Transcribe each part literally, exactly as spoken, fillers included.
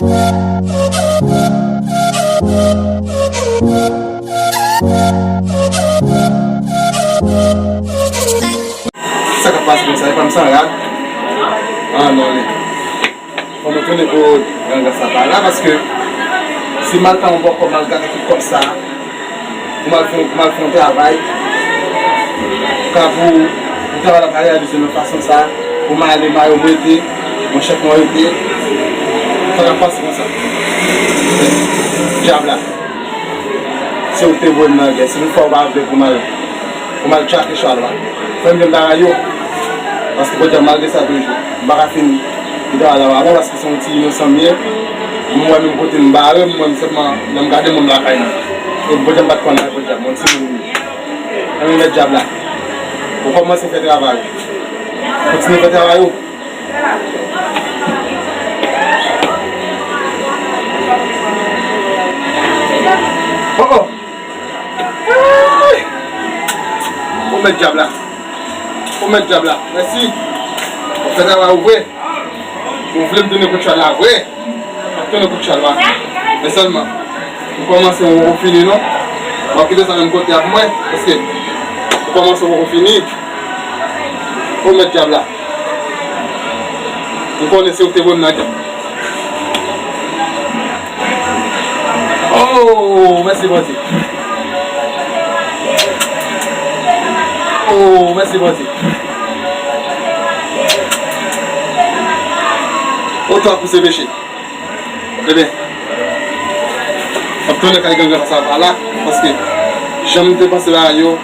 Sa k ap pase konsa, e pa m san rad? Ah non, li. Fò mwen tounen pou ganga sa pa la, paske si m al fè yon bòkò, m al gade tout kòb sa, pou m al fè, pou m al fè yon travay, ka pou, pou travay la pa reyalize nan fason sa, pou m ale, mayo m rete, manchèt mwen rete, sa k ap pase konsa. Dyab la. Se ou ki te voye m nan gè, se pou fè w pa vle pou m al, pou m al tchake chal la. Fè m jwenn bagay yo. Paske podyab malgre sa toujou, m pa ka fin travay la pa bon, paske se yon ti inosan m ye. M wè menm kote m bare, m wè m sèlman lè m gade moun lakay mwen. E podyab m pa t konn anyen podyab, yon timoun m ye. Anyen mèt dyab la. Ou kòmanse fè travay ou. Kontinye fè travay ou. Oh, oh. Ay! Ou mèt dyab la. Ou mèt dyab la. Mèsi. Ou fè travay ou vre. Ou vle m tounen kout chal la vre. M ap tounen kout chal la. Men sèlman, ou kòmanse ou poko fini non. W ap kite sa menm kote ak mwen. Paske ou kòmanse ou poko fini. Ou mèt dyab la. M konnen se ou ki te voye m nan gè. Oh, mèsi Bondye. Oh, mèsi Bondye. Otan pou se peche. Ebyen, m ap tounen kay ganga sa pa la, paske jan m te panse bagay yo,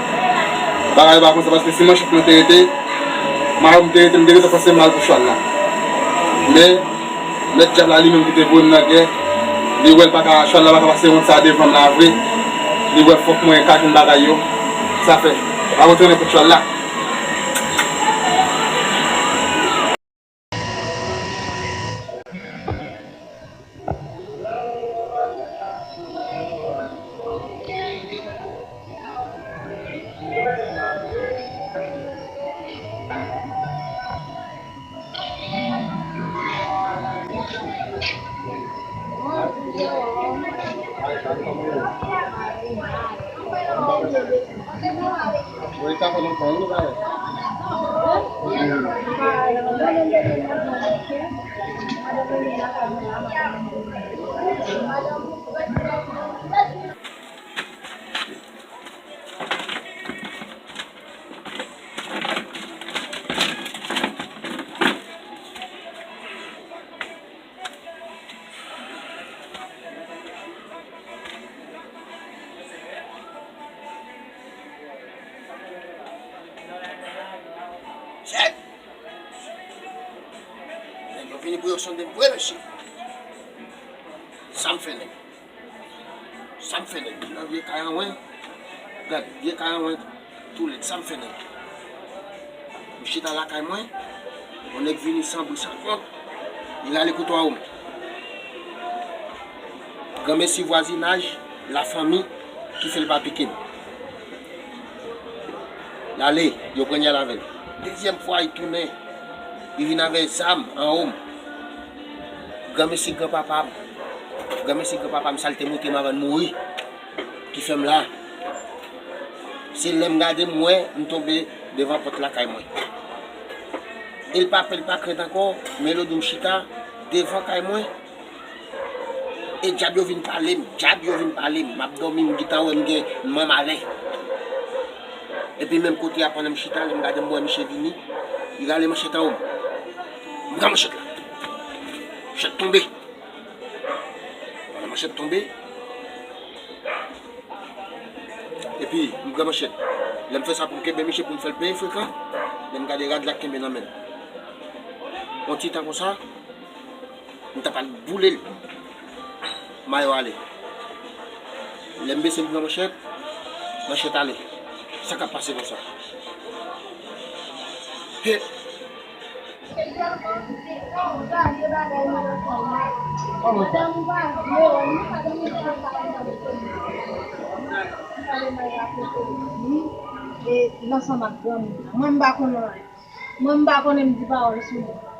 bagay yo pa konsa, paske si manchèt mwen te rete, mayo m te rete, m te gentan panse mal pou chal la. Men, mèt dyab la li menm ki te voye m nan gè, li wè l pa ka, chal la pa ka pase wont sa devan m la vre, li wè fòk mwen ka jwenn bagay yo, sa fè, m ap retounen kot chal la. Chèf! Nèg yo vini pou yo sonde m vre, mesye. Sa m fè, nèg? Sa m fè, nèg? Nan vye kay an mwen. Gade, vye kay an mwen. Tou lèd, sa m fè, nèg? M chita lakay mwen. Yon nèg vini san bri, san kont. Li rale kouto a m. Granmesi vwazinaj, lafanmi, ki fè l pa pike m. L ale, yo pran nyèl avè l. Dezyèm fwa, li tounen. Li vin avè zam anwo m. Granmesi granpapa m. Granmesi granpapa m, sa l te montre m avan l mouri. Ki fè m la. Se lè m gade m wè m tonbe devan pòt lakay mwen. E l pa pè, l pa krent ankò, men lòt jou m chita devan kay mwen. E dyab yo vin pale m, dyab yo vin pale m. M ap dòmi, m gentan wè m gen manmalen. Epi menm kote a, pandan m chita, lè m gade m wè misye vini, li rale manchèt anwo m. M pran manchèt la. Manchèt tonbe. Pandan manchèt tonbe, epi m pran manchèt. Lè m fè sa pou m kenbe misye, pou m fè l peye frekan, lè m gade rad la k kenbe nan men l. Yon ti tan konsa, m ta pral boule l. Mayo ale. Lè m bese m pran manchèt, manchèt ale. Sa k ap pase konsa? He! L ansanm ak granmoun nan. Mwen m pa konnen anyen. Mwen m pa konnen m di pawòl sou li.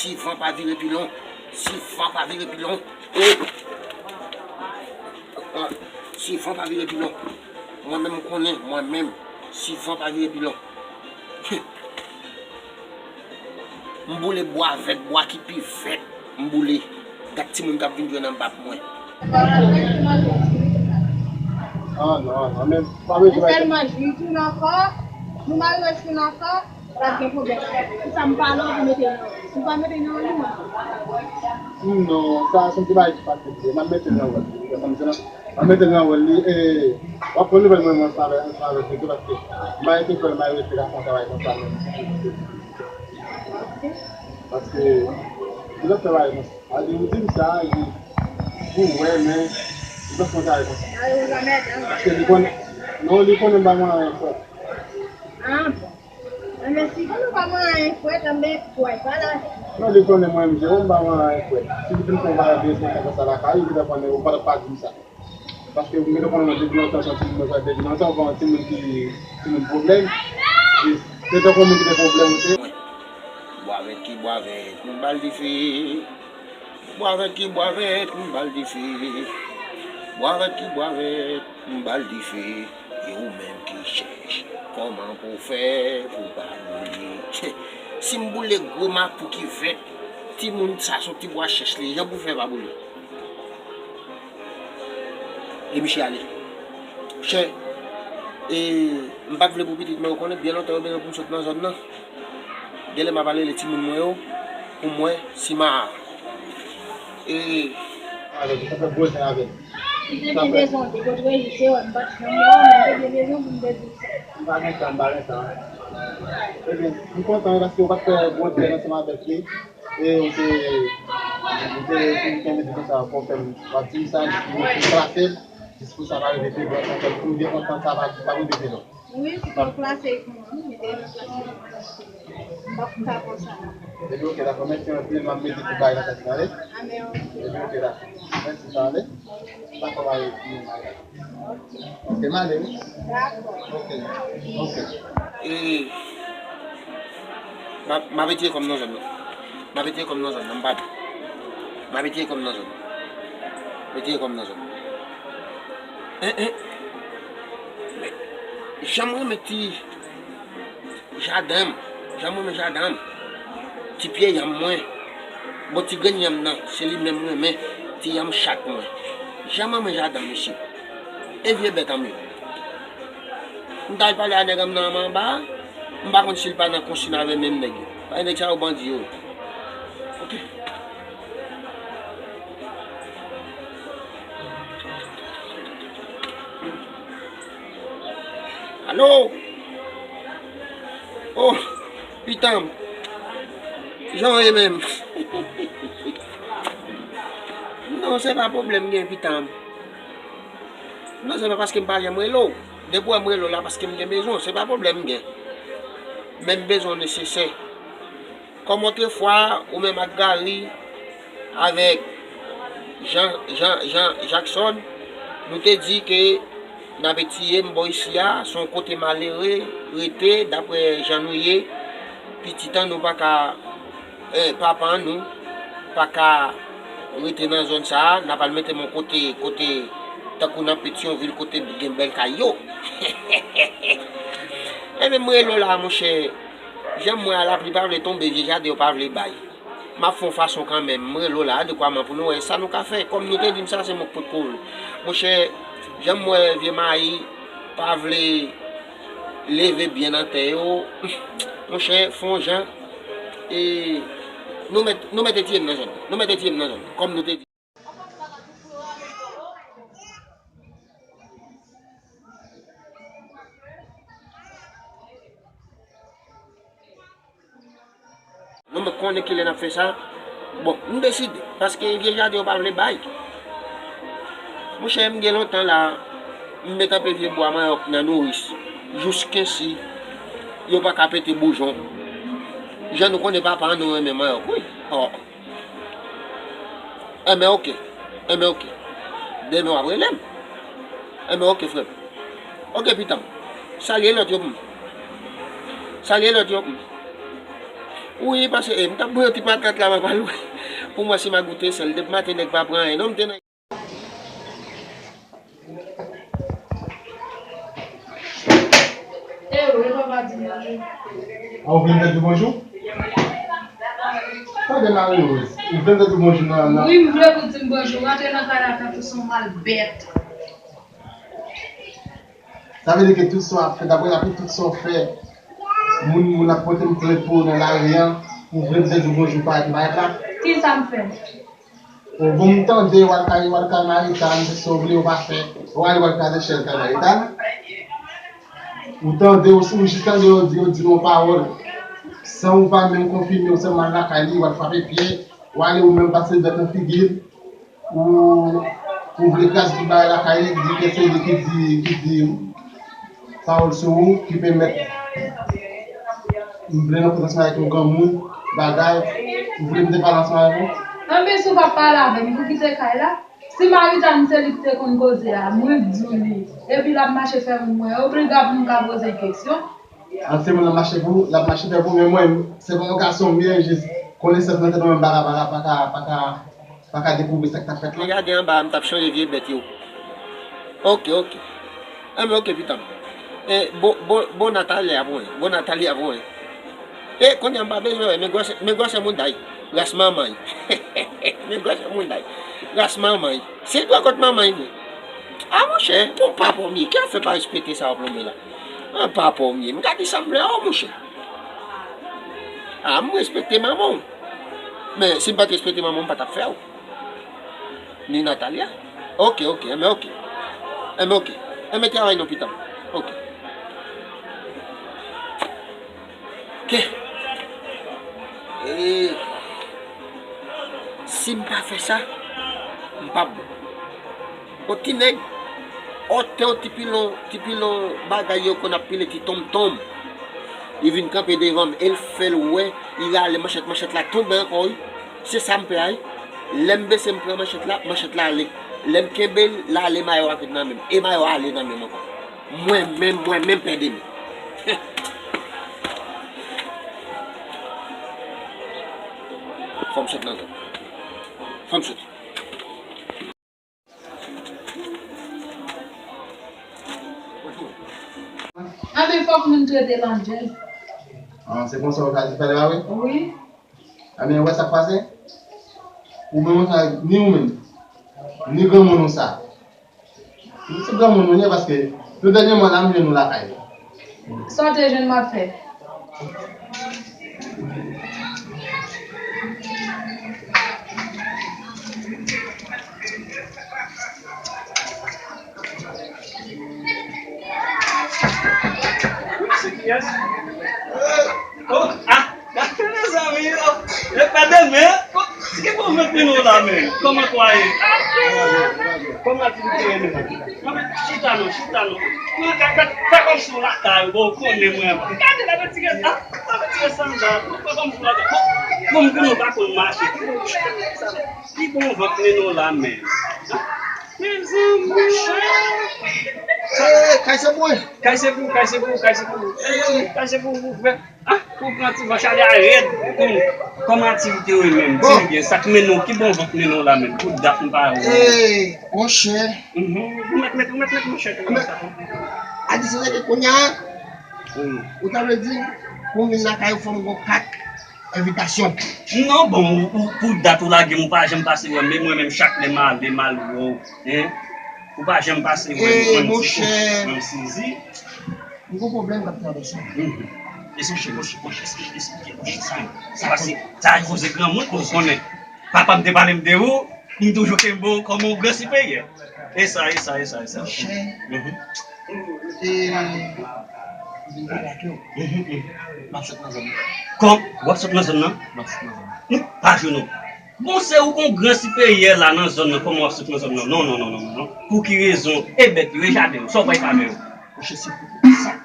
si van pa vire pilon, si van pa vire pilon, e, si van pa vire pilon, mwen menm m konnen, mwen menm, si van pa vire pilon. M boule bwa vèt, bwa ki pi vèt. M boule. Gad timoun k ap vin jwe nan bab mwen. Ah, non, non, men pa bezwen. Men sèlman, jwi tou nan kò, nou malerèz tou nan kò, pa gen pwoblèm. Pou sa, m pa nan pou mete nan. Si m pa mete nan, li mwen. Non, sa, se yon ti bagay ki pa trete. M ap mete nan wòl. Sa m di la. Mwen mete nan wòl li, e, w ap pran nouvèl mwen, mwen ansanm avèk, ansanm avèk li tou, paske m pa rete kwè, m pa rete ka fè yon travay konsa menm. Paske, li pa fè bagay konsa. A di, ou di m sa, li, ou wè, men, li pa fè yon travay konsa. Paske li konnen, non, li konnen m pa mwen anyen fè. Ah, bon. Anben, si konnen w pa mwen anyen fè, anben, bwè, pa la. Non, li konnen mwen, m jere, m pa mwen anyen fè. Si li fin fè yon bagay de responsab konsa lakay ou, li ta konnen, ou pa t ap pa di m sa. Paske m gentan konnen mwen depi lontan, se yon timoun mwen fè depi lontan, ou pa yon timoun ki, timoun pwoblèm. E se tankou yon moun ki gen pwoblèm ou te. Bwè vèt ki bwè vèt, m ba l dife. Bwè vèt ki bwè vèt, m ba l dife. Bwè vèt ki bwè vèt, m ba l dife. E ou menm ki chèch kòman pou w fè pou w pa boule. Si m boule gwo mapou ki vèt, timoun sa se yon ti bwa chèch li, jan pou fè pa boule. E misye ale. Chè, e, m pa t vle pou pitit mwen yo konnen, byen lontan yo bezwen pou m sot nan zòn nan. Genlè m ap al rele timoun mwen yo pou m wè si m a, e, avè l, sa fè gwo zen avè l. M te byen bezwen w te kontre li, se wè m pa t janm wè w, men m te byen bezwen pou m te di w sa. M pa gen tan, m pa gen tan. Ebyen, m kontan wi, paske w pa t fè gwo zen ansanm avèk li. E ou te, ou te, ou te kenbe di konsa, fò w fè m, w ap di m sa, m klase l, jis pou sa pa repete, pou m byen kontan, sa pa, pa repete non. Wi, si fò w klase l pou mwen, wi, mete l nan plas mwen. M pa konn sa konsa. Epi, oke, dakò, mèsi anpil, m ap mete tout bagay nan tèt mwen, ale. Amèn. Epi, oke, dakò. Mèsi, sa ale. Dakò, mari. Ok, m ale wi. Dakò. Ok, ok. E, m ap, m ap retire kò m nan zòn nan. M ap retire kò m nan zòn nan, m pa vle. M ap retire kò m nan zòn nan. Retire kò m nan zòn nan. En, en. Men, jan m renmen ti jaden m, jan m renmen jaden m, ti pye yanm mwen, bon ti grenn yanm nan, se li menm m renmen, ti yanm chat mwen. Jan m renmen jaden m, mesye. E vye bèt an m yo. M t al pale a nèg an m nan anba a, m pa konn si l pa nan konsin avè menm nèg yo. Paske nèg sa yo bandi yo ye. Ok. Alo? Oh, pitanm. Jan w ye menm? Non, se pa pwoblèm gen, pitanm. Non, se pa paske m pa janm rele w. Depi w wè m rele w la, paske m gen bezwen w. Se pa pwoblèm m gen. Men m bezwen w nesesè. Kòm otrefwa, ou menm ak Gary, avèk Jean, Jean, Jean Jackson, nou te di ke n ap etiye m bò isi a, se yon kote malere rete, daprè jan nou ye, pitit an nou pa ka, eh, papa an nou pa ka rete nan zòn sa a, n ap al mete m yon kote, kote tankou nan Petyonvil, kote gen bèl kay yo. Ebyen, m rele w la, monchè, jan m wè a, lapli pa vle tonbe, vye jaden yo pa vle bay. M ap fè yon fason kanmenm, m rele w la adekwaman pou nou wè sa nou ka fè. Kòm nou te di m sa, se mwen k pot kouri. Monchè, jan m wè vye mayi pa vle Leve byen nan tè yo. Monchè, fè yon jan. E, nou mèt, nou mèt tiye m nan zòn. Nou mèt tiye m nan zòn. Kòm nou te di. Nou mèt konnen kilè n ap fè sa. Bon, m deside, paske vye jaden yo pa vle bay. Monchè, m gen lontan la, m mèt anpe vye bwa manyòk nan nouris, jouskensi yo pa ka pete boujon. Jan nou konnen papa an nou renmen manyòk, wi. Ò. Enben, oke. Enben, oke. Demen w ap rele m. Enben, oke, frè m. Oke, pitan m. Salye lòt yo pou m. Salye lòt yo pou m. Wi, paske, e, m t ap bouyon ti patat la, m ap al wè. Pou m wè si m a goute sèl. Depi maten, nèg pa pran anyen. Non, m te nan E wi, papa di m bonjou. A, ou vle m te di bonjou? Tande Marie Rose, ou vle m te di bonjou nan, nan... Wi, m vle pou di m bonjou. Rantre nan kay la tankou se yon malbèt. Sa vle di ke tout sa w ap fè, daprè la, tout sa w fè, moun, moun ap pote m plent pou ou nan lari an, ou vle m te di w bonjou parèt, parèt la? Kisa m fè? Bon, m tande w al kay, w al kay Marita, m di sa w vle, w pa fè. W ale, w al kraze chèz kay Marita. Ou tande, ou, ou jis tande yo di, yo di yon pawòl. San ou pa menm konfime, ou sèlman al lakay li, w al frape pye. W ale, ou menm pase dwèt nan figi l. Ou, ou vle kraze tout bagay lakay li, di ke se li ki di, ki di pawòl sou ou ki pèmèt m vle nan prezans mwen avèk yon granmoun, bagay, ou vle m te pale ansanm avèk ou? Anben, si w p ap pale avè m, pou kite kay la. Si Marita m se li ki te konn koze a, mwen k di w li, epi l ap mache fè moun mwen, obliga pou m ka poze l kesyon. An se moun l ap mache pou, l ap mache fè pou, men mwen, se pa yon gason m ye, jis konesans nan tèt mwen, m pa ka, pa ka, pa ka, pa ka, pa ka dekouvri sa k t ap fèt la. Mwen gade anba a, m t ap chanje vye bèt yo. Oke, oke. Enben, oke, pitan m. E, bon, bon, bon Natalya pou mwen. Bon Natalya pou mwen. E, kounye a m pa bezwen wè, men gwòsè, men gwòsè moun day. Ras manman y. Men gwòsè moun day. Ras manman y. Se l pran kont manman y vre. A, monchè, bon, papa w m ye. Ki afè pa respekte sa w ap lonmen la? An, papa w m ye. M ka di sa m vle a w, monchè. A, m respekte manman w. Men, si m pa t respekte manman w, m pa t ap fè w. Ni Natalia? Oke, oke, enben oke. Enben oke. Enben travay non pitan. Oke. Oke. E, si m pa fè sa, m p ap bon. On ti nèg, otè ti pilon, ti pilon bagay yo konn ap pile ti tonmtonm. Li vin kanpe devan m e l fè l wè, li rale manchèt, manchèt la tonbe ankò wi. Se sa m pè a wi. Lè m bese m pran manchèt la, manchèt la ale. Lè m kenbe l, l ale mayo a ret nan men m. E mayo a ale nan men m ankò. Mwen menm, mwen menm pè de mi. Fò m sot nan zòn. Fò m sot. Anben fòk moun trete l Angel. Ah, se konsa w ka di pale a wi? Wi. Anben, ou wè sa k pase? Ou menm ou sa, ni ou menm, ni granmoun ou sa. Se granmoun nou ye, paske tout dènyèman la, m jwenn nou lakay. Sa w te jwenn m ap fè. Se kiyès? Oh, ah! Gade mezanmi yo. E pa demen. Ki bon vant mennen w la menm? Kòman kwa ye? Kòman aktivite yo menm? Mwen chita non, chita non. Mwen ka fè, fè kòmsi w lakay ou, bon, ou konnen mwen. Gade la retire, ah, la retire sandal. Fè kòmsi w lakay. Bon, m konnen w pa konn mache. Ki bon vant mennen w la menm? Mezanmi, monchè. Eh, kay se pou mwen. Kay se pou, kay se pou, kay se pou. Kay se pou, pou frè. Ah, pou pran ti vant, chale a rèd. Kòm, kòm aktivite yo menm, di m byen, sa k mennen w, ki bon vant mennen w la menm? Pou dat m pa wè. Eh, monchè. Mhm. Ou mèt, mèt, ou mèt, mèt, monchè, tou sa. A di se ke kounye a, wi. Ou ta vle di, pou m vin lakay ou, fò m gon kat envitasyon. Non, bon, ou, ou, pou dat ou lage m, ou pa janm pase wè m, men mwen menm, chak lè m ale, m al wè w, hein? Ou pa janm pase wè m, eh, monchè. Mwen sezi. M gon pwoblèm k ap travèse m. Mhm. Esplike, monchè, monchè, esplike, esplike, monchè, sa, sa, sa, se, sa koze granmoun pou w konnen. Papa m te pale m de ou, m toujou kenbe w kòm yon gran siperyè. E sa, e sa, e sa, e sa. Monchè, mhm, e, m vin pale ak yo. Mhm, mhm. M ap sot nan zòn nan. Kòm? W ap sot nan zòn nan? M ap sot nan zòn nan. Hmm, pa jwenn ou. Bon, se ou kon gran siperyè la nan zòn nan, kòman w ap sot nan zòn nan? Non, non, non, non, non, non. Pou ki rezon? E bèt yo, e jaden yo, sa w bay favè yo? Monchè, se pou sa.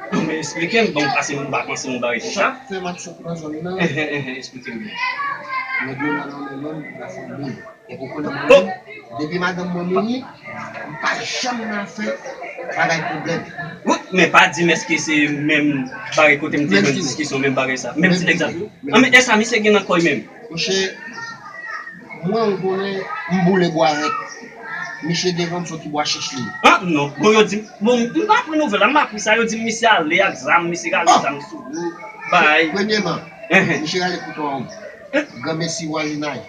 Non, men esplike m, bon, pase m pa panse m bagay konsa. Sa k fè m ap sot nan zòn nan. Enhen, enhen, esplike m byen. Nèg yo nan nan men nonm, la fanmi. Epi w konnen mwen menm, depi madanm mwen mouri, m pa janm nan fè bagay pwoblèm. Wi, men pa di m èske se menm bagay kote m te jwenn diskisyon, menm bagay sa. Menm ti nèg sa tou. An, men e sa misye gen nan kò l menm? Monchè, mwen ou konnen, m boule bwa avèk misye devan m, se yon ti bwa chèch li ye. An, non. Bon, yo di m, bon, m pa pran nouvèl la, m apri sa, yo di m misye ale ak zam, misye rale zam sou ou, bay. Premyèman, misye rale kouto a yon granmesi vwazinaj.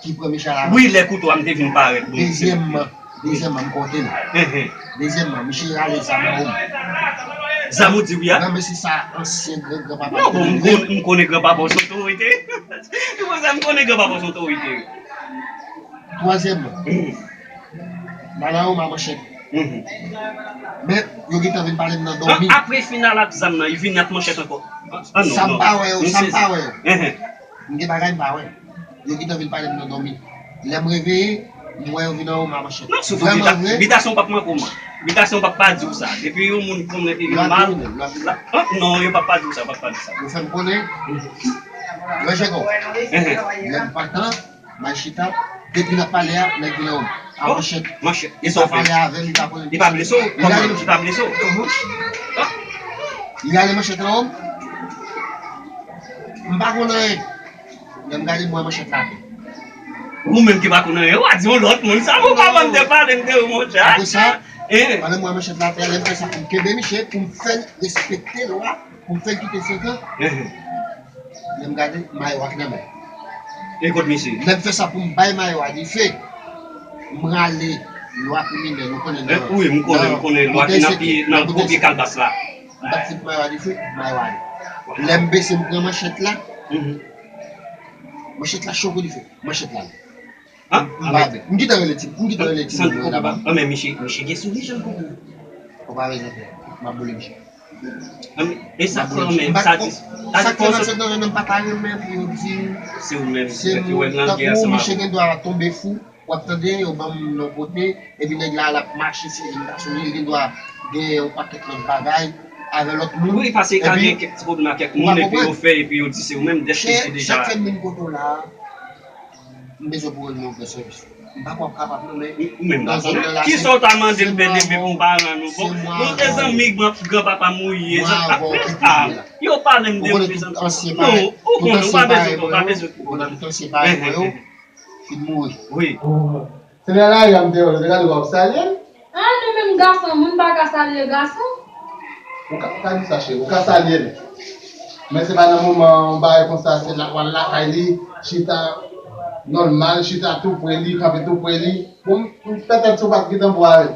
Ki pran misye a la. Wi, lè kouto a m te vin parèt, bon. Dezyèmman, dezyèmman, m konte l. Enhen. Dezyèmman, misye rale zam nan men m. Zam ou di wi a? Granmesi sa, ansyen gran granpapa. Non, bon, m konn-, m konnen granpapa w se otorite. Se pou sa m konnen granpapa w se otorite. Twazyèmman, m al nan yon manchèt. Mhm. Men, yo gentan vin pale m nan dòmi. An, apre final ak zam nan, li vin ak manchèt ankò. An, non, sa m pa wè yo, sa m pa wè yo. Enhen. M gen bagay m pa wè. Yo gentan vin pale m nan dòmi. Lè m reveye, m wè yo vin anwo m a manchèt. Non, sou vrèman vre. Bitasyon p ap manke w, man. Bitasyon p ap pa di w sa. Depi yon moun konnen e gen mal. An, non, yo p ap pa di w sa, p ap pa di w sa. Yo fè m konnen. Wè, Jeko. Enhen. Lè m pantan, m al chita. Depi n ap pale a, nèg vin anwo m. A manchèt. Manchèt. E sa w fè? Li pa pale avè m, li pa konnen. Li pa blese w? Kòman? Li pa blese w? Li rale manchèt anwo m. M pa konn anyen. Lè m gade, m wè manchèt la atè. Ou menm ki pa konn anyen, w a di yon lòt moun sa, ou pa konn te pale m de ou, monchè. Apre sa, pandan m wè manchèt la atè, lè m fè sa pou m kenbe misye, pou m fè l respekte lwa, pou m fè l kite senkan, lè m gade, mayo a k nan men l. E kot misye? Lè m fè sa pou m bay mayo a dife, m rale lwa kriminèl, ou konnen nan, wi, m konnen, m konnen lwa ki nan pye, nan gwo pye kalbas la. M t ap fout mayo a dife, mayo a ale. Lè m bese, m pran manchèt la. Mhm. Manchèt la cho kou dife. Manchèt la ale. M pa avè. M gentan rele ti, m gentan rele ti moun yo laba. An, men misye, misye gen souri jan l kontan. Ou pa bezwen pè. M ap boule misye. An, men, e sa k fè w, men, sa di, sa k fè w sot nan zòn nan, m pa ta renmen pou yo di se ou menm, se nou, tankou misye gen dwa tonbe fou. W ap tande yo ban m non kote, epi nèg la, l ap mache, se li m ta sonje, li gen dwa gen yon pakèt lòt bagay avè lòt moun. Wi, paske ka gen kèk ti pwoblèm ak kèk moun, epi yo fè, epi yo di se ou menm, dèske se deja. Chak fè m vin kote w la a, m bezwen pou w rann mwen yon gran sèvis. M pa kwè w ap kapab non, men ou menm nan zòn nan la, kisa w ta mande l, bèl ebe pou m pa rann ou? Bon, nou te zanmi, gran, granpapa m ou ye, a, yo pale m de ou, non, ou konnen, ou pa bezwen, ou pa bezwen. Fin mouri. Wi. Se nan lari a m te wè l, ou te gade w ap salye l? Ah, nou menm gason, moun pa ka salye gason. Ou ka, ou ka di sa, cheri, ou ka salye l. Men se pa nan moman yon bagay konsa, se la, w al lakay li, chita nòmal, chita tou pre li, kanpe tou pre li. Bon, petèt si w pa t gentan bo avè l.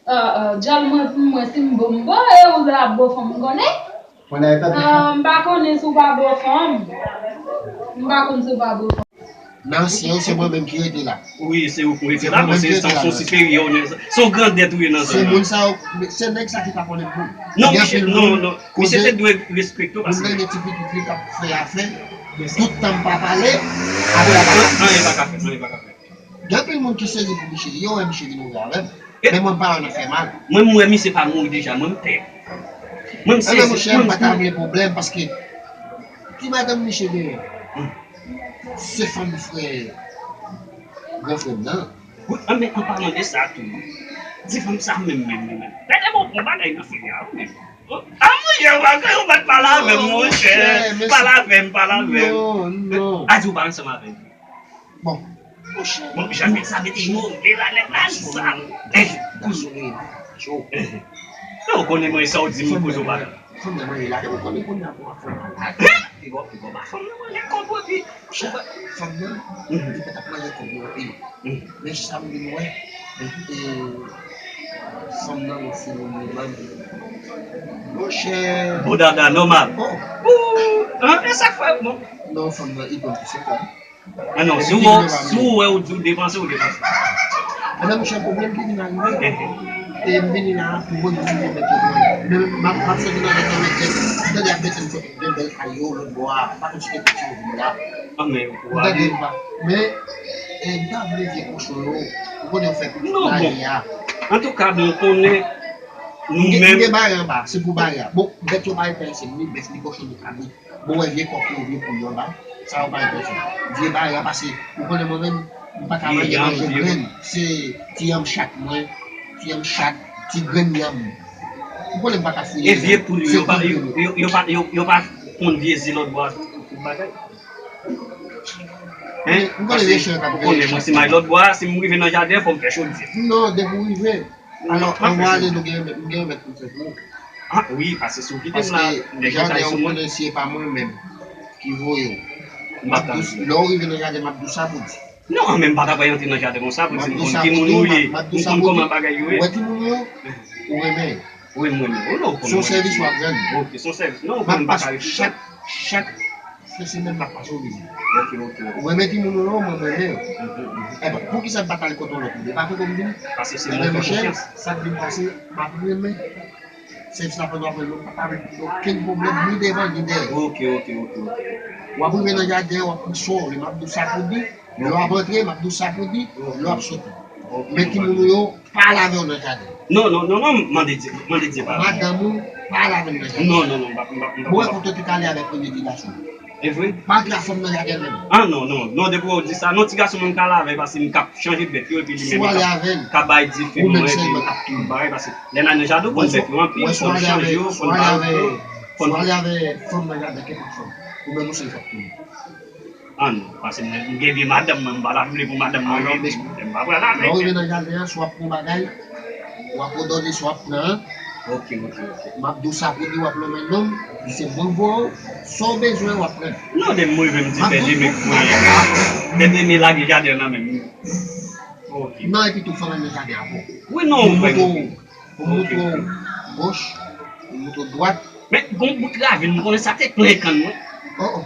Ah, ah, djòl mwen pou mwen, si m bo, m bo, e ou lè ap bo fanm, m konnen? Mwen nan eta. Ah, m pa konnen si w pa bo fanm. M pa konn si w pa bo fanm. Nan ansyen yo, se mwen menm ki rete la. Wi, se ou ki rete la, paske se yon siperyè, se yon grandèt ou ye nan zòn nan. Se moun sa yo, se nèg sa ki pa konnen moun. Non, misye, non, non. Misye te dwe respekte w, paske moun nan gen ti pitit li k ap fè afè. Tout tan m pa pale, apre l ap pale. Anyen pa ka fèt, anyen pa ka fèt. Gen anpil moun ki sezi pou misye, yo wè misye vin ouvè avè m. Men mwen m pa wè nan fè mal. Mwen, m wè misye pa mouri deja, mwen, m pè. Mwen, m sezi. Ebyen, monchè, m pa ta vle pwoblèm, paske ki madanm misye genyen? Se fanm frè, gran frè m nan. Wi, an, men an palan de sa tou, ti fanm sa menm, menm, menm, menm. Gade bon, bon bagay nan fè a, wi, menm. A, monchè, ou pa, ou pa t pale avè m, monchè. Pale avè m, pale avè m. Non, non. A di ou pa ansanm avè m. Bon. Monchè. Bon, jan nèg sa mete move la, nèg la, sa. Gason, gason, eh, cho. Ou konnen mwen, sa w di m, koze w pa. Fanm nan mwen la, ou konnen kounye a pou w ap fè malad. Hein? Piga, piga, ba fanm nan manje kòb ou epi, monchè, fanm nan, li pa t ap manje kòb ou anpil. Men sa m vin wè, e, Fanm nan gon filon li ban. Monchè. Bon dada, nòmal. Bon. Ou, an, e sa k fè, bon. Non, fanm nan, li ban pou se ka. Ah non, si ou, si ou wè ou di ou depanse, ou depanse. Ebyen, monchè, pwoblèm ki vin arive. E m vini la pou mwen, mwen vini mete mwen. Men m ap, m ap soti nan lòt nan mete. M tande ap mete m foto gen bèl kay yo, lòt bò a. M pa konn si te piti yo vin la. Ah, men yo pou ale. M tande m pa. Men, e, m ta vle vye kochon yo. Ou konnen yo fè kout lari a. Antouka, bon, konnen nou menm. M gen bare anba, se pou bare a. Bon, bèt yo pa enterese m, ni bèf, ni kochon, ni kabrit. Bon, wè vye kòk yo, vye poul yo anba. Sa yo pa enterese m. Vye bare a pase, ou konnen mwen menm, m pa ka manje manje grenn. Se ti yanm chat mwen, ti yanm chat, ti grenn yanm. Ou konnen m pa ka fouye. E vye poul yo, yo pa, yo, yo, yo pa, yo, yo pa ponn vye ze lòt bò a, tout bagay. Hein? Ou konnen vye chen k ap veye chat. Ou konnen mwen, si m al lòt bò a, si m rive nan jaden, fò m fè chodyè. Non, depi w rive. Alò, anvan ale, nou gen, nou gen remèd pou m fè pou ou. Ah, wi, pase si w kite m la, nèg yo ta sou mwen. Paske jaden an, ou konnen si e pa mwen menm ki voye w. M ap tann ou. Lè w rive nan jaden, m ap di w sa pou w di. Non, men m pa ta pral antre nan jaden konsa, pou di m konn ki moun ou ye, m konn kòman bagay yo ye. Ou wè timoun ou yo, ou renmen yo. Wi, m renmen yo. Non, ou konnen mwen. Se yon sèvis w ap rann. Ok, se yon sèvis. Non, ou konnen m pa ka reflechi. Chak, chak fen semèn m ap pase w vizit. Ok, ok, ok. Ou renmen timoun ou yo, mwen renmen yo. Mhm, mhm. Ebyen, poukisa m pa t al kote yon lòt moun? E pa kote w m vini? Paske se mwen fè konfyans. Sa k vin pase, m ap renmen. Sèvis la pandan w ap renmen, m pa p avèk okenn pwoblèm, ni devan, ni dèyè. Ok, ok, ok, ok. W ap rive nan jaden an, w ap pran swen w, lè m ap di w sa pou w di, lè w ap antre, m ap di w sa pou w di, lè w ap soti. Ok, men timoun ou yo, pa al avè yo nan jaden. Non, non, non, non, mande Dye, mande Dye padon. Madanm ou, pa al avè l nan jaden. Non, non, non, m pa, m pa, m pa. Bon, e kote w te ka ale avèk premye ti gason? E vre? Pa antre ak fanm nan jaden menm. Ah, non, non, non, depi w di sa, non, ti gason mwen m ka al avè l, paske m k ap chanje bèt yo, epi li menm li k ap, k ap bay dife pou mwen, epi m bagay, paske lè n al nan jaden, w konn bèt yo anpil, fò n chanje yo, fò n ba yo dlo, fò n. Si w ale avè fanm nan jaden, kenpòt fanm, ou menm ou sèl k ap tounen. Ah non, paske mwen, m gen vye madanm mwen, m pa ta vle pou madanm mwen rete, m pa pral avè l. Lè w rive nan jaden an, si w ap pran bagay, w ap òdone sa w ap pran an. Ok, ok, ok. M ap di w sa pou di, w ap lonmen non m, se mwen k voye w, sa w bezwen, w ap pran. Non, depi m rive, m di pè de men k voye m. Pè de men lage jaden an nan men m. Ok. Non, epi tou, fanm nan jaden an bon. Wi, non, ou fè m. Pou montre w goch, pou montre w dwat. Men, gon bout ravin, m konnen sa te plen kann mwen. Oh, oh.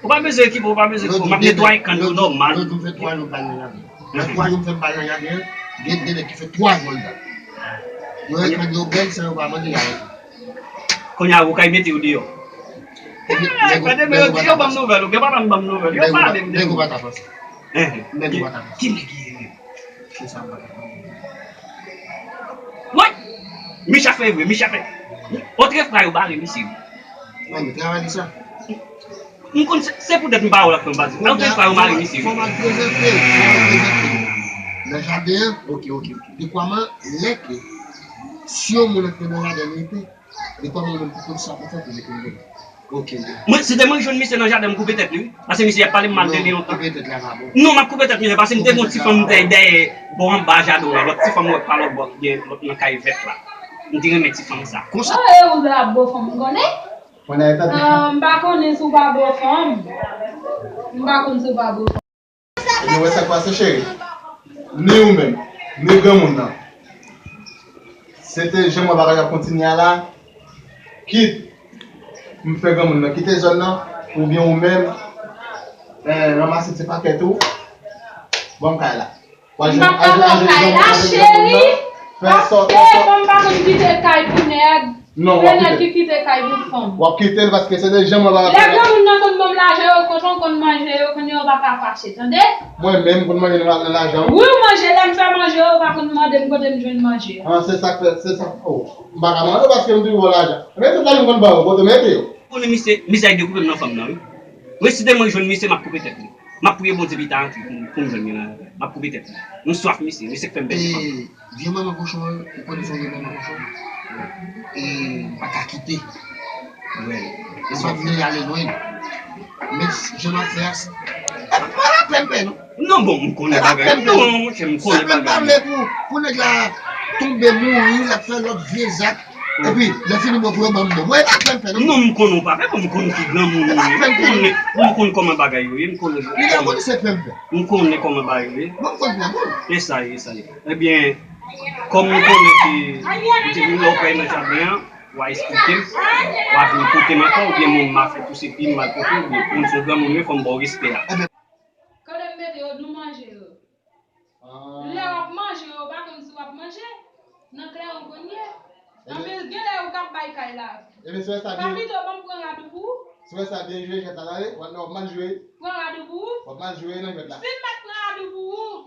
Ou pa bezwen ekipe, ou pa bezwen ekipe. M ap netwaye kann yo nòmal. Lòt jou m fè twa jou m pa al nan jaden. Lè twa jou m fè m pa al nan jaden an, gen de nèg ki fè twa jou anndan. Yo wè kann yo bèl san yo pa mande y arete. Kounye a, ou kay mete yo deyò. Epi, nèg yo, nèg yo pa t ap pase. Yo ban m nouvèl, ou gen pa ban m nouvèl. Yo pale m de ou. Nèg yo pa t ap pase. Nèg yo pa t ap pase. Ki nèg ki ye menm? Se sa m pa ka konprann. Wi! Micha fè vre, Micha fè. Antre fra yo bare misye. Wi, men travay li sa. M konn se, se poutèt m pa wè l ak fanm baz. Antre fra yo bare misye. Fò m al prezante, fò m al prezante. Nan jaden an. Ok, ok, ok. Dekwaman, lè ke si yon moun antre nan jaden an, li pe. Li pa menm pou konn sa pou fè pou li konn. Ok, ok. Mwen, si te mwen jwenn misye nan jaden, m koupe tèt li, wi. Paske misye ap pale m mal de li lontan. Non, koupe tèt la pa bon. Non, m ap koupe tèt misye, paske m te gen yon ti fanm dèyè, dèyè, bò anba jaden w la, lòt ti fanm ou wè pa lòt bò, gen lòt nan kay vèt la. M te renmen ti fanm sa. Konsa. Oh, e ou la bo fanm, m konnen? Mwen nan etan. Ah, m pa konnen si w pa bo fanm. M pa konn si w pa bo fanm. Ebyen, wè sa k pase, cheri. Ni ou menm, ni granmoun nan. Se te jan mwen bagay ap kontinye a la, kit m fè granmoun nan kite zòn nan, oubyen ou menm, eh, ranmase ti pakèt ou, ban m kay la. M p ap ka ban w kay la, cheri. Paske fanm pa konn kite kay pou nèg. Non, w ap kite l. Se nèg ki kite kay pou fanm. W ap kite l paske se de jan mwen pa. Lè granmoun nan konn ban m lajan, yo kontan konn manje, yo konn yo pa ka fache, tande? Mwen menm, konn manje nan lajan. Wi, w manje, lè m fè manje, yo pa konn mande m kote m jwenn manje a. Ah, se sa k fè, se sa. Oh, m pa ka manje paske m toujou wè lajan. Men tout lajan m konn ba yo, kote w mete yo? Konnen misye, misye dekoupe m nan fanm nan, wi. Mwen, si demen jwenn misye, m ap koupe tèt li. M ap priye Bondye pita antre pou m, pou m jwenn li nan. M ap koupe tèt li. M swaf misye, misye k fè m pèdi fanm. E, vye manman kochon an, ou konnen se yon vye manman kochon. E, m pa ka kite. Wi. E m pa vle ale lwen. Men, jan m ap fè a, e pa la pèn pè, non. Non, bon, m konnen bagay. Non, monchè, m konnen bagay. Sa m pa vle pou, pou nèg la tonbe mouri, l ap fè lòt vye zak. Epi, lè fini, mwen pou yo ban m non. Mwen, e pa pèn pè, non. Non, m konnen w pa pè, bon, m konn ki granmoun ou ye. M konnen, m konn kòman bagay yo ye, m konnen. Li gen moun se pèn pè. M konnen kòman bagay yo ye. Mwen, m konn granmoun. E sa ye, e sa ye. Ebyen, Kòm m konnen ke ou te vin lè w pèy nan jaden an, w a esplike m, w a vin kote m ankò, oubyen mwen m a fè tou se pi m mal pote, oubyen pou m se yon granmoun mwen, fò m ba w respè a. Ebyen, kote m mete yo, nou manje yo. Lè w ap manje yo, w pa konn si w ap manje. Nan kleren w konn ye. Anpil, gen lè ou k ap bay kay la. Ebyen, si w wè sa byen. Pa pito ban m pran radou pou ou. Si w wè sa byen jwe, jwèt la, tande, w ap, w ap mal jwe. Pran radou pou ou. W ap mal jwe nan jwèt la. Si m mèt pran radou pou ou.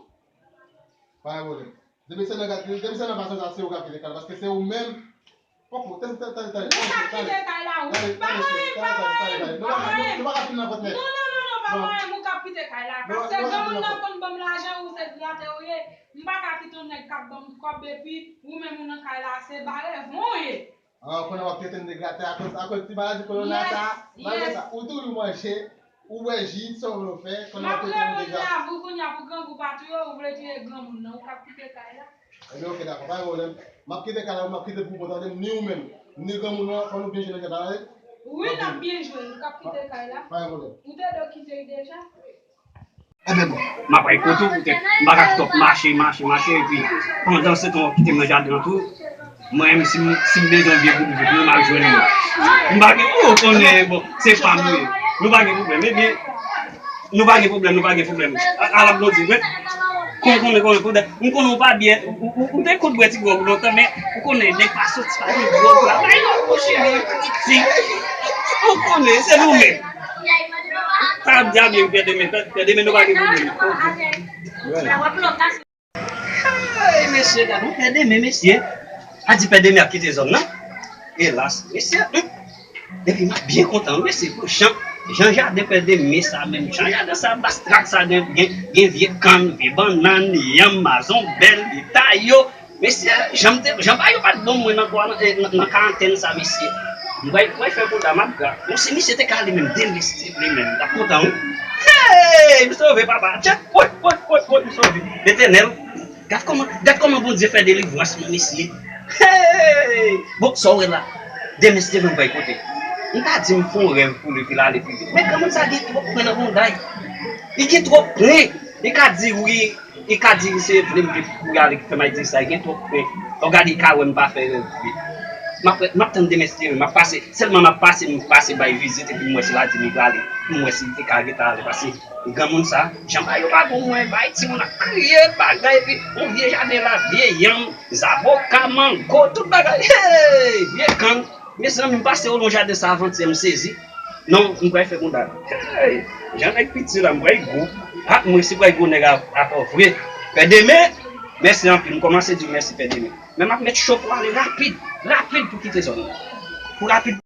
Pa gen pwoblèm. Depi se nan, depi se nan fason sa, se ou k ap kite kay la, paske se ou menm. Poko, tande, tande, tande, tande. Ou k ap kite kay la, wi. Pa manyen, pa manyen, pa manyen. Nou pa ka fin nan vant nèt. Non, non, non, non, pa manyen, ou k ap kite kay la. Paske granmoun nan konn ban m lajan, ou se gratè ou ye. M pa ka kite yon nèg k ap ban m kòb epi ou menm ou nan kay la, se bare von ou ye. Ah, konnen w ap tenten de gratè akoz, akoz ti maladi kolona sa. Malgre sa, ou toujou manje, ou bwè ji, sa w vle w fè, konnen w ap tenten de gratè. M ap reponn lavi w kounye a pou grangou pa touye w, ou vle touye granmoun nan, ou k ap kite kay la. Ebyen, oke, dakò, pa gen pwoblèm. M ap kite kay la, m ap kite pou ou, tande, ni ou menm, ni granmoun nan, fò nou byen jwe nan kay la, tande? Wi, n ap byen jwe, nou k ap kite kay la. Pa gen pwoblèm. Ou te dwe kite l deja. Ebyen, bon. M ap al kote w poutèt m pa ka kite w ap mache, mache, mache, epi pandan se tan w ap kite m nan jaden an tou, mwen menm, si m, si m bezwen vye bout vye pou mwen, m al jwenn yo. M pa gen, ou konnen, bon, se pa m yo ye. Nou pa gen pwoblèm, ebyen, nou pa gen pwoblèm, nou pa gen pwoblèm. A, ala blodi, mwen, kon konnen, konnen, konnen, m konnen w pa byen, ou, ou, ou te konn bwè ti gwòg lontan, men ou konnen, nèg pa soti pa gen gwòg la, bay non, mon cheri, si, ou konnen, se nou menm. Sa ap di a byen, Pè Demen, Pè, Pè Demen, nou pa gen pwoblèm. Hey, mesye, gade yon Pè Demen, mesye. A di Pè Demen ap kite zòn nan. Elas, mesye. Epi m ap byen kontan, mesye, pou jan, jan jaden Pè Demen sa menm, jan jaden sa, bastrak sa, gen, gen, gen vye kann, vye bannann, yanm, mazonbèl, pitay yo. Mesye, jan m te, jan bagay yo pa t bon mwen nan, nan, nan karantèn sa, mesye. M pral, m pral fè konta, m ap gra. Bon, si misye te ka ale menm demen, si te vle menm, m t ap kontan, wi. Hey, m sove, papa. Tchè, woy, woy, woy, woy, m sove. Letènèl, gad kòman, gad kòman Bondye fè delivrans nan mesye. Hey! Bon, sa w wè la? Demen, si te vle m pral kote. M ta di m fè yon rèv pou li, pou l ale pi vit. Men granmoun sa gen twòp pwen nan konday. Li gen twòp pwen. Li ka di wi. Li ka di se vle m pou y ale ki fè m al di sa, li gen twòp pwen. Ou gade, li ka wè m pa fè rèv vre. M ap, m ap tann demen si Dye vle, m ap pase, sèlman m ap pase, m pase bay vizit epi m wè si l a di m li prale. Pou m wè si li te ka gentan ale, paske granmoun sa, jan bagay yo pa bon, mwen bay timoun ap kriye bagay, epi yon vye jaden la, vye yanm, zaboka, mango, tout bagay. Hey! Vye kann. Mezanmi, m pase w nan jaden sa avantyè, m sezi. Non, m pral fè konda. Hey, jan nèg piti la, m pral gwo. Ak mwen si pral gwo nèg a, atò vre. Pè Demen, mèsi anpil. M kòmanse di w mèsi, Pè Demen. Men m ap met cho pou ale rapid, rapid pou kite zòn nan. Pou rapid.